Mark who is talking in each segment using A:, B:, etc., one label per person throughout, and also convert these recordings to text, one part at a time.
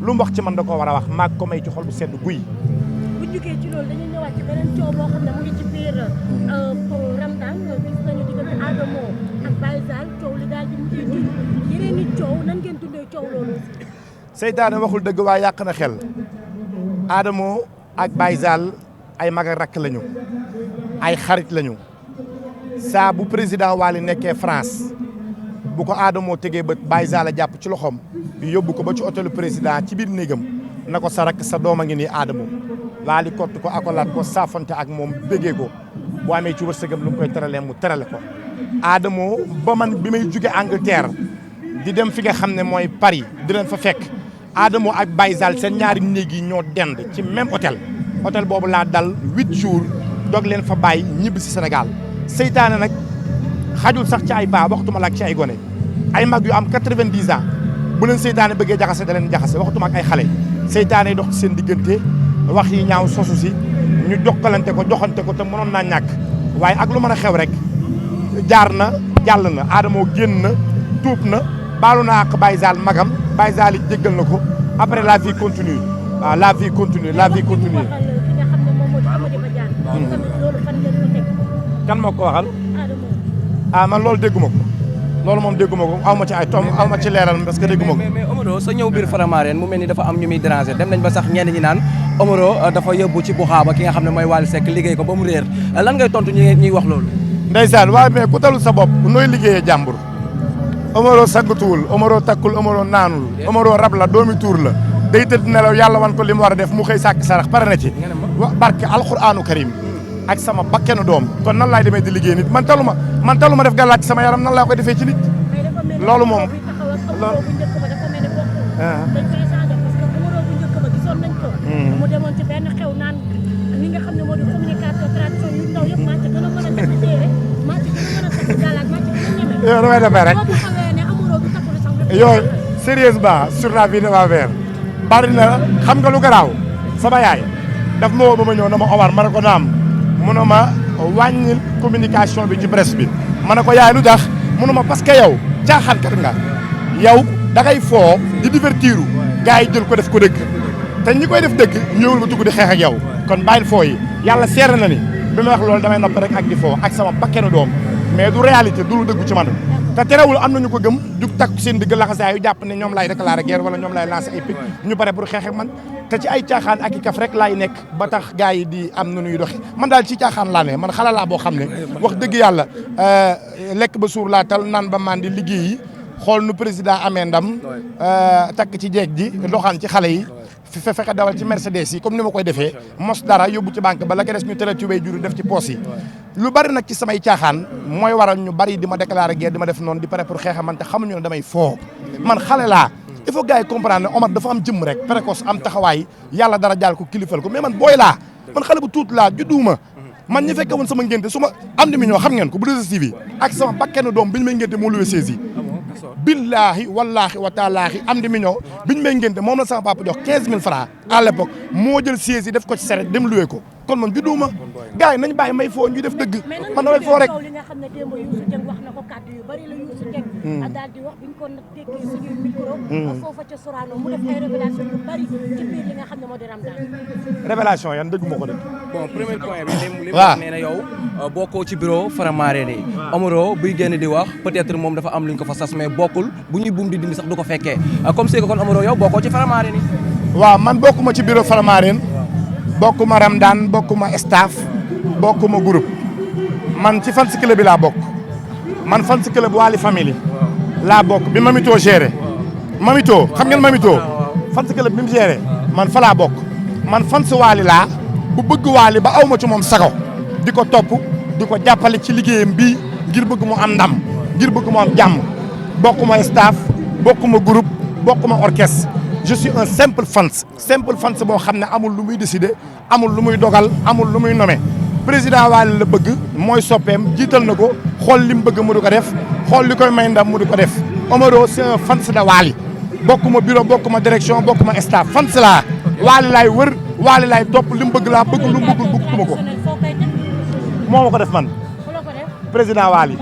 A: lu mu wax ci man da koo war a wax maa ko may ci xol bu sedd guy.
B: bu jógee ci loolu dañuy ñëwaat ci beneen coow boo xam ne mu ngi ci biir Ramadan gis nañu diggante Adamo ak Baye Zale coow li daal di mujjee jur yeneen i coow nan ngeen dundee coow loolu.
A: seytaane waxul dëgg waaye yàq na xel Adamo ak Baye Zale ay mag ak rakk lañu ay xarit lañu saa bu président Wally nekkee France bu ko Adamo tegee ba Baye Zale jàpp ci loxoom yóbbu ko ba ci hôtelu président ci biir néegam na ko sa rakk sa doom a ngi nii Adamo Wally kott ko akolaat ko saafonte ak moom bégee ko bu amee ci wërsëgam lu mu koy teralee mu terale ko Adamo ba man bi may jóge Angleterre di dem fi nga xam ne mooy Paris di leen fa fekk Adamo ak Baye Zale seen ñaari néeg yi ñoo dend ci même hôtel boobu laa dal 8 jours doog leen fa bàyyi ñibbi si Sénégal seytaane nag xajul sax ci ay paa waxtuma la ak ci ay gone ay mag yu am 90 ans bu leen seytaane bëggee jaxase da leen jaxase waxtuma ak ay xale seytaane dox ci seen diggante wax yi ñaaw sosu si ñu jokkalante ko joxante ko te mënoon naa ñàkk waaye ak lu mën a xew rek jaar na jàll na Adamo génn na tuub na baalu na ak Baye Zale magam Baye Zale yi jéggal na ko après la vie continue waaw la vie continue la vie continue. kan moo ko waxal. man loolu dégguma ko loolu moom dégguma ko aw ma ci ay tom aw ma ci leeral parce que dégguma ko.
C: mais Omaro sa ñëw biir Faramareen mu mel ni dafa am ñu muy déranger dem nañ ba sax ñenn ñi naan Omaro dafa yóbbu ci buxaaba ki nga xam ne mooy Wally Seck liggéey ko ba mu réer lan ngay tontu ñuy wax loolu.
A: ndeysaan waaye mais ku talul sa bopp nooy liggéeyee jàmbur Omaro saggatuwul Omaro takkul Omaro naanul Omaro rab la doomi tuur la day tëdd nelaw yàlla wan ko li mu war a def mu xëy sàkk sarax pare na ci barke alquranu karim ak sama bakkenu doom kon nan laay demee di liggéey nit man taluma def gàllaaj ci sama yaram nan laa koy defee ci nit loolu moom loolu
B: mu demoon ci benn xew naan li nga xam ne moo di communication tradition yu ndaw yëpp maa ci gën a mën a takk téere maa ci gën a mën a takk gàllaaj maa ci gën a ñeme
A: yow damay defee rek
B: boobu xamee ne Omaro du takku sax
A: yooyu sérieusement sur la vie de ma mère bari na xam nga lu garaaw sama yaay daf ma woo ba ma ñëw na ma Omar ma ne ko naam mu ne ma wàññil communication bi ci presse bi ma ne ko yaay lu tax mu ne ma parce que yow caaxaankat nga yow da ngay foo di divertiru gars yi jël ko def ko dëgg te ñi koy def dëgg ñëwul ba dugg di xeex ak yow kon bàyyil foo yi yàlla seere na ni bi ma wax loolu damay nopp rek ak di foo ak sama bakkenu doom mais du réalité du lu dëggu ci man te terewul am nañu ko gëm jug takku seen digg laxasaay yu jàpp ne ñoom laay déclaré guerre wala ñoom laay lancé ay pic ñu pare pour xeex ak man te ci ay caaxaan ak i kaf rek laay nekk ba tax gars yi di am nu ñuy doxi man daal ci caaxaan laa ne man xala laa boo xam ne wax dëgg yàlla lekk ba suur laa tal naan ba maan di liggéey yi xool nu président amee ndam takk ci jeeg ji doxaan ci xale yi fexe dawal ci Mercedes yi comme ni ma koy defee mos dara yóbbu ci banque ba la ko des ñu tëral ci way juru def ci poos yi lu bari nag ci samay caaxaan mooy waral ñu bari di ma déclaré guerre di ma def noonu di pare pour xeexa man te xamuñu ne damay foo man xale laa il faut gars yi comprendre ne Omar dafa am jëmm rek précoce am taxawaay yàlla dara jaal ko kilifal ko mais man booy laa man xale bu tuut laa judduuma man ñi fekke woon sama ngénte su ma am di mi ñoo xam ngeen ko bu 2STV ak sama bakkenu doom bi ñu may ngénte moo luwee saisi billaahi wallaahi wa taalaahi am di million biñ may ngénte moom la sama papa jox 15000 francs à l'époque moo jël siège yi def ko ci seret dem loué ko kon man judduuma gars yi nañ bàyyi may foo ñu def dëgg man damay foo rek
B: li nga xam ne démb Youssou Dieng wax na ko kàddu yu bari la Youssou Dieng daal di wax biñ ko déggee suñuy micro foofa ca Sorano mu def ay révélation yu bari ci biir li nga xam ne moo di Ramadan
A: révélation yan dëgguma ko de
C: bon premier point bi li mu wax nee na yow bokkoo ci bureau Faramareen yi Omaro buy génn di wax peut-être moom dafa am lu ñu ko fa sas mais bokkul bu ñuy buum di dindi sax du ko fekkee comme c'est que kon Omaro yow bokkoo ci Faramareen yi
A: waaw man bokkuma ci bureau Faramareen bokkuma Ramadan bokkuma staff bokkuma groupe man ci fans club bi laa bokk man fans club Wally Family laa bokk bi Mamito géré Mamito xam ngeen Mamito fans club bi mu géré man fa laa bokk man fans Wally laa bu bëgg Wally ba aw ma ci moom sago di ko topp di ko jàppale ci liggéeyam bii ngir bëgg mu am ndam ngir bëgg mu am jàmm bokkuma staff bokkuma groupe bokkuma orchestre je suis un simple fans boo xam ne amul lu muy décider amul lu muy dogal amul lu muy nommer président Wally la bëgg mooy soppeem jiital na ko xool li mu bëgg mu di ko def xool li koy may ndam mu di ko def Omaro c'est un fans de Wally bokkuma bureau bokkuma direction bokkuma staff fans laa Wally laay wër Wally laay topp li mu bëgg laa bëgg lu mu bëggul bëgguma ko moo ma ko def man président Wally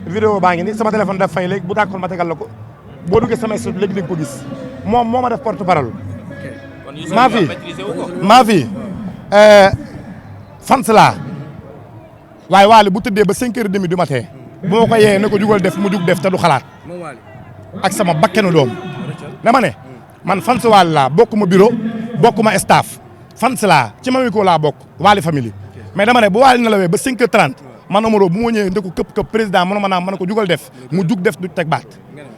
A: vidéo baa ngi ni sama téléphone daf fay léegi bu tàkkoon ma tegal la ko boo duggee sama studio léegi di nga ko gis moom moo ma def porte parole.
D: kon
A: maa fi fans laa waaye Wally bu tëddee ba 5h30 du matin bu ma ko yee ne ko jugal def mu jug def te du xalaat ak sama bakkenu doom dama ne man fans Wally laa bokkuma bureau bokkuma staff fans laa ci Mamiko laa bokk Wally famille mais dama ne bu Wally nelawee ba 5h30 man Omaro bu ma ñëwee ne ko këpp président mënu ma naam mën ko jugal def mu jug def du teg baat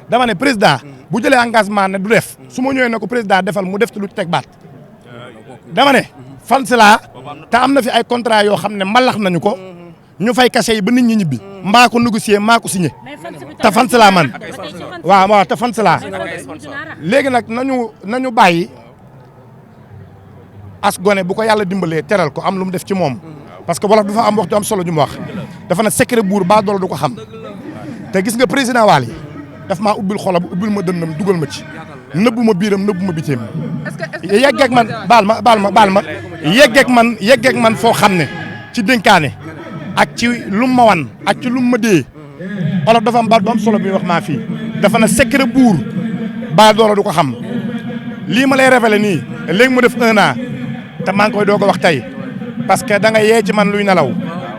A: dama ne président bu jëlee engagement ne du def su ma ñëwee ne ko président defal mu def te du teg baat dama ne fans laa te am na fi ay contrat yoo xam ne mbalax nañu ko ñu fay cachet yi ba nit ñi ñibbi mbaa ko négocier maa ko signé te fans laa man waaw te fans laa léegi nag nañu bàyyi as gone bu ko yàlla dimbalee teral ko am lu mu def ci moom parce que wolof dafa am wax ju am solo ju mu wax dafa na secret buur ba doole du ko xam te gis nga président Wally daf maa ubbil xolam ubbil ma dënnam dugal ma ci nëbbu ma biiram nëbbu ma biteem yeggeeg man baal ma yeggeeg man foo xam ne ci dénkaane ak ci lu ma wan ak ci lu ma dee olof dafa am baat bu am solo bi wax maa fii dafa na secret buur ba doole du ko xam lii ma lay révélé nii léegi mu def 1 an te maa ngi koy doog a wax tey parce que da nga yee ci man luy nelaw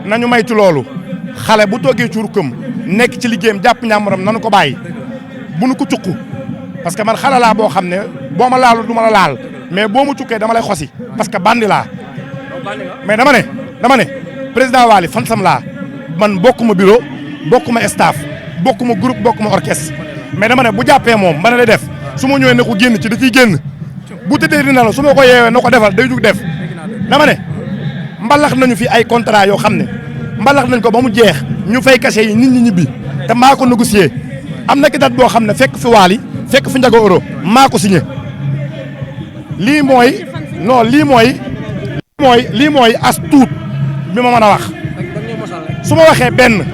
A: nañu maytu loolu xale bu toogee ci rukkam nekk ci liggéeyam jàpp ñàmburam nanu ko bàyyi bu nu ko cuq parce que man xale laa boo xam ne boo ma laalu du ma la laal mais boo ma cukkee dama lay xosi parce que bandi laa mais dama ne président Wally fansam laa man bokkuma bureau bokkuma staff bokkuma groupe bokkuma orchestre mais dama ne bu jàppee moom ba ne lay def su ma ñëwee ne ko génn ci da ciy génn bu tëddee dina la su ma ko yeewee na ko defal day jug def dama ne mbalax nañu fi ay contrat yoo xam ne mbalax nañ ko ba mu jeex ñu fay cachet yi nit ñi ñibbi te maa ko négocier am na ki date boo xam ne fekk fi Wally fekk fi Ndiago Euro maa ko signé lii mooy as tuut bi ma mën a wax su ma waxee benn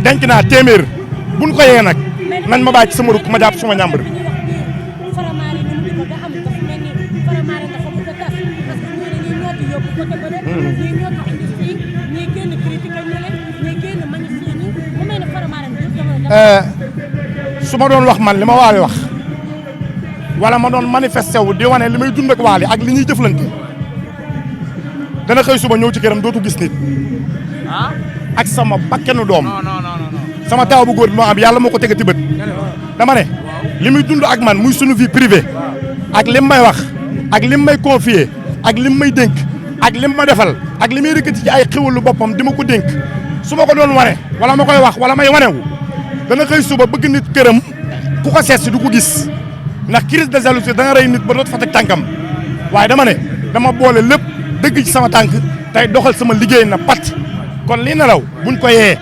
A: denc naa téeméer buñ ko yee nag nañ ma bàyyi ci sama rukk ma jàpp suma ñàmbur su ma doon wax man li ma Wally wax wala ma doon manifesté wu di wane li may dund ak Wally ak li ñuy jëflante dana xëy suba ñëw ci këram dootu gis nit ak sama bakkenu doom sama taw bu góor bi moo am yàlla moo ko tegati bët dama ne li muy dund ak man muy sunu vie privée ak lim may wax ak lim may confier ak lim may dénk ak lim ma defal ak li may rëkkati ci ay xéwalu boppam di ma ko dénk su ma ko doon wane wala ma koy wax wala may wanewu dana xëy suba bëgg nit këram ku ko seet si du ko gis ndax crise de jalousie dana rey nit ba doot fa teg tànkam waaye dama ne dama boole lépp dëgg ci sama tànk tey doxal sama liggéey na pat kon lii nelaw buñ ko yee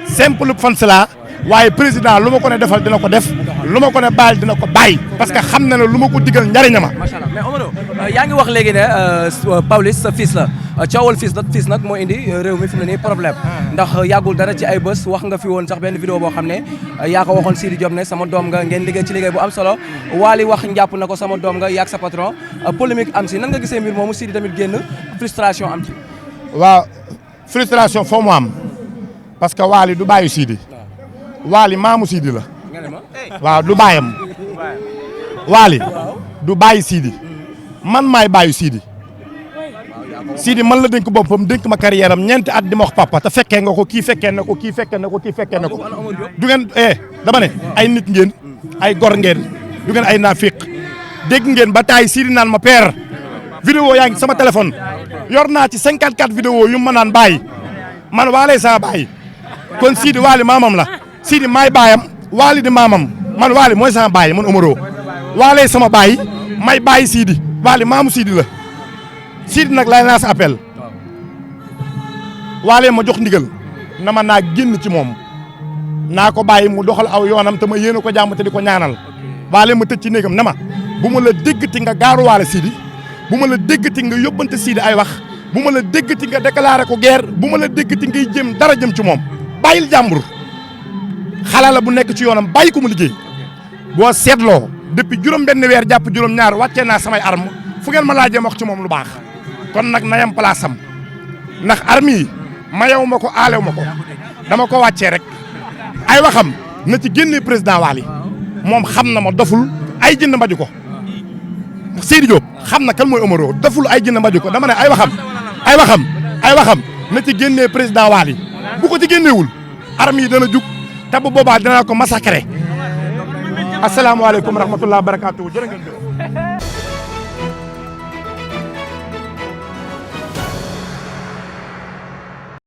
A: simple fans la waaye président lu ma ko ne defal dina ko def lu ma ko ne baal dina ko bàyyi parce que xam na ne lu ma ko digal njariña ma.
C: macha allah mais Omaro yaa ngi wax léegi ne Pawlish sa fils la coowal fils nag moo indi réew mi fi mu ne nii problème ndax yàggul dara ci ay bés wax nga fi woon sax benn vidéo boo xam ne yaa ko waxoon Sidi Diop ne sama doom nga ngeen liggéey ci liggéey bu am solo Wally wax njàpp na ko sama doom nga yaag sa patron polémique am si nan nga gisee mbir moomu Sidi tamit génn frustration am ci.
A: waaw frustration foo mu am parce que Wally du bàyyi Sidi Wally maamu Sidi la waaw du bàyyam Wally du bàyyi Sidi man maay bàyyi Sidi man la dénk boppam dénk ma carrière am ñeenti at di ma wax papa te fekkee nga ko kii fekkee na ko kii fekkee na ko kii fekkee na ko du ngeen dama ne ay nit ngeen ay gor ngeen du ngeen ay naafiq dégg ngeen ba taay Sidi naan ma père vidéo yaa ngi sama téléphone yor naa ci 54 vidéo yu ma naan bàyyi man Wally sama bàyyi kon Sidi Wally maamam la Sidi maay baayam Wally di maamam man Wally mooy sama bàyyi man Omaro Wally sama bàyyi may bàyyi Sidi Wally maamu Sidi la Sidi nag laay naa sa appel Wally ma jox ndigal na ma naa génn ci moom naa ko bàyyi mu doxal aw yoonam te ma yéene ko jàmm te di ko ñaanal Wally ma tëj ci néegam na ma bu ma la déggati nga gaaruwaale Sidi bu ma la déggati nga yóbbante Sidi ay wax bu ma la déggati nga déclaré ko guerre bu ma la déggati ngay jëm dara jëm ci moom bàyyil jàmbur xale la bu nekk ci yoonam bàyyi ko mu liggéey boo seetloo depuis juróom-benn weer jàpp juróom-ñaar wàccee naa samay arme fu ngeen ma laajee wax ci moom lu baax kon nag nayam place am ndax arme yi mayewu ma ko aalewu ma ko dama ko wàccee rek ay waxam na ci génnee président Wally moom xam na ma doful ay jënd mbaju ko Seydi Diop xam na kan mooy Omaro deful ay jënd mbaju ko dama ne ay waxam na ci génnee président Wally bu ko ci génneewul armes yi dana jug te bu boobaa dina ko massacrer asalaamaaleykum wa rahmatulah barakaatu jërë ngeen jëf